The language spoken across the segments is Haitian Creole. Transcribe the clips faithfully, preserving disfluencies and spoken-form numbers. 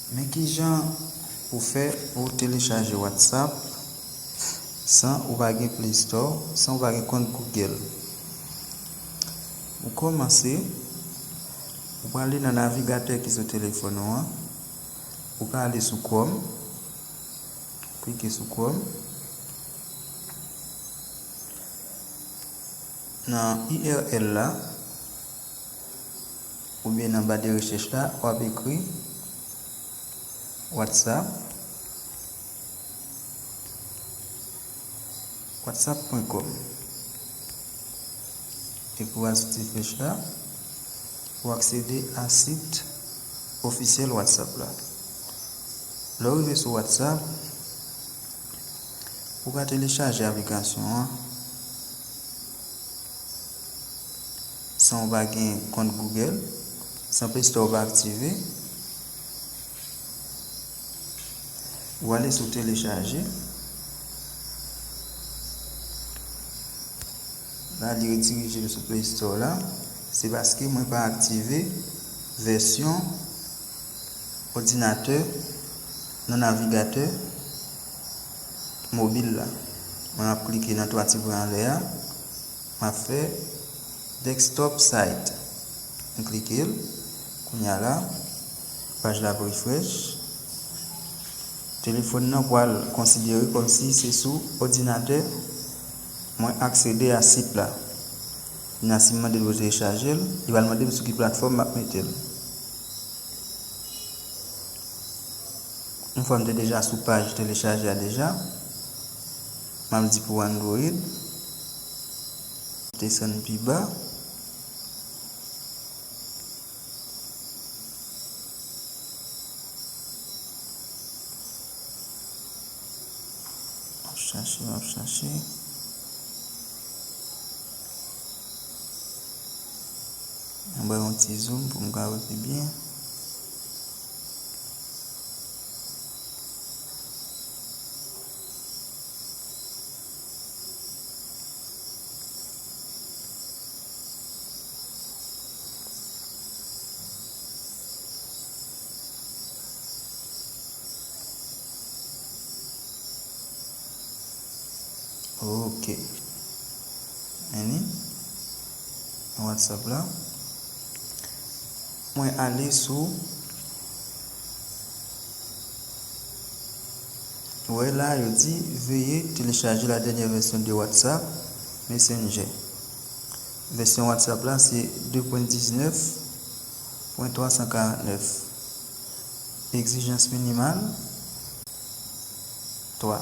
Men kijan pou fè pou telechaje WhatsApp san ou pa gen Play Store, san ou pa gen kont Google. Pou kòmanse, ou prale nan navigatè ki sou telefòn ou an. Ou ka ale sou Chrome, klike sou Chrome. Nan U R L la, oubyen nan ba de rechèch la, w ap ekri WhatsApp, whatsapp pwen kòm. Epi w al sou ti flèch la pou aksede a sit ofisyèl WhatsApp la. Lè w rive sou WhatsApp, ou ka telechaje aplikasyon an san w pa gen kont Google, san Play Store pa aktive. Ou ale sou telechaje. La, li redirije m sou Play Store la. Se paske mwen pa aktive vèsyon òdinatè nan navigatè mobil la. Mwen ap klike nan twa ti pwen anlè a. M ap fè desktop site. M klike l. Kounye a la, paj la ap refresh. Telefòn nan pral konsidere kòmsi se sou òdinatè mwen aksede a sit la. Kounye a, si m mande l pou telechaje l, li pral mande m sou ki platfòm m ap mete l. Yon fwa m te deja sou paj telechaje a deja, m ap di pou Android, desann pi ba. M ap chache, m ap chache. Mwen ba yon ti zoom pou m ka wè pi byen. Ok. Men li. Nan WhatsApp la. Mwen ale sou, ou wè la, yo di, veuillez télécharger la dernière version de WhatsApp Messenger. Vèsyon WhatsApp la, se de pwen diznèf pwen twa san karant nèf. Egzijans minimal, twa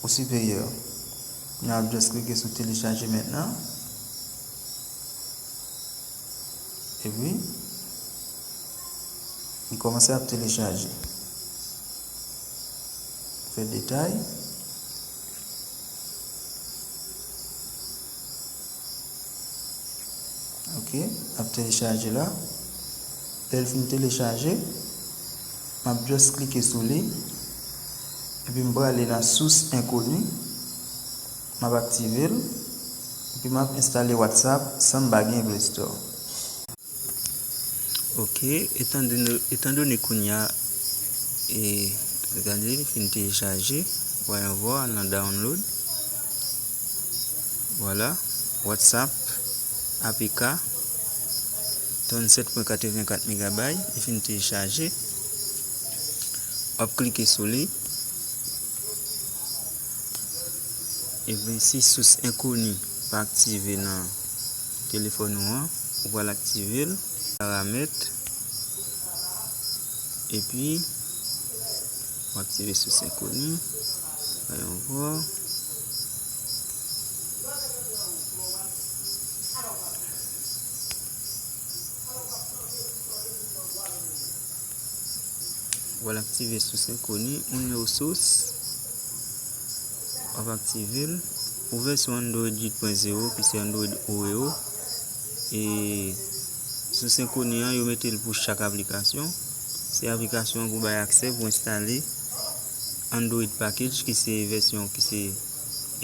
ou siperyè. N ap just klike sou télécharger maintenant. Epi, li kòmanse ap telechaje. Fè detay. Ok, ap telechaje la. Lè l fin telechaje, m ap just klike sou li. Epi m prale nan sous enkoni. M ap aktive l. Epi m ap enstale WhatsApp san m pa gen Play Store. Ok, etandone, etandone kounye a, e, gade, li fin telechaje, voyons voir nan download. Vwala, WhatsApp A P K, tranntsèt pwen katrevenkat megabay, li fin telechaje. W ap klike sou li. Epi si sous enkoni pa aktive nan telefòn ou an, ou pral aktive l. Paramèt. Epi, w aktive sous enkoni. Voyons voir. W al aktive sous enkoni, ou nimewo sous, w ap aktive l. Pou vèsyon Android uit pwen zewo, ki se Android Oreo, e sous enkoni an, yo mete l pou chak aplikasyon. Se aplikasyon an pou bay aksè pou enstale Android Package, ki se vèsyon, ki se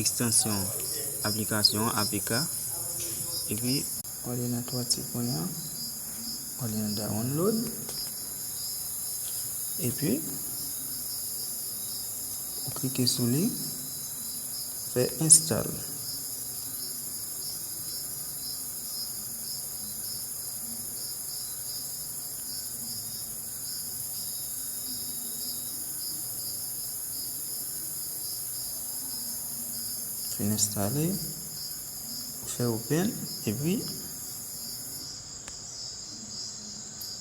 ekstansyon aplikasyon an, A P K. Epi, w ale nan twa ti pwen an, w ale nan download. Epi, ou klike sou li, fè install. Fin enstale, ou fè open, epi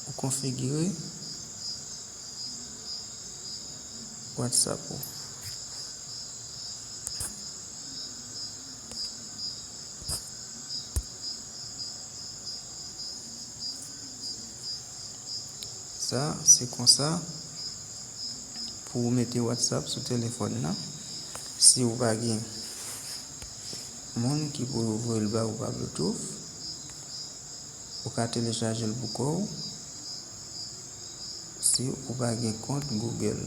ou konfigire WhatsApp ou. Sa, se konsa pou w mete WhatsApp sou telefòn nan. Si w pa gen moun ki pou voye l ba ou pa Bluetooth, ou ka telechaje l pou kò w. Si ou pa gen kont Google,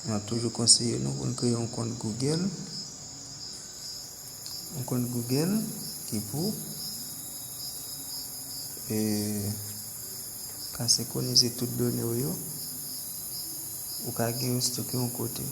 m ap toujou konseye nou pou n kreye yon kont Google. Yon kont Google ki pou, e, ka senkwonize tout done w yo. Ou ka gen yo stoke yon kote.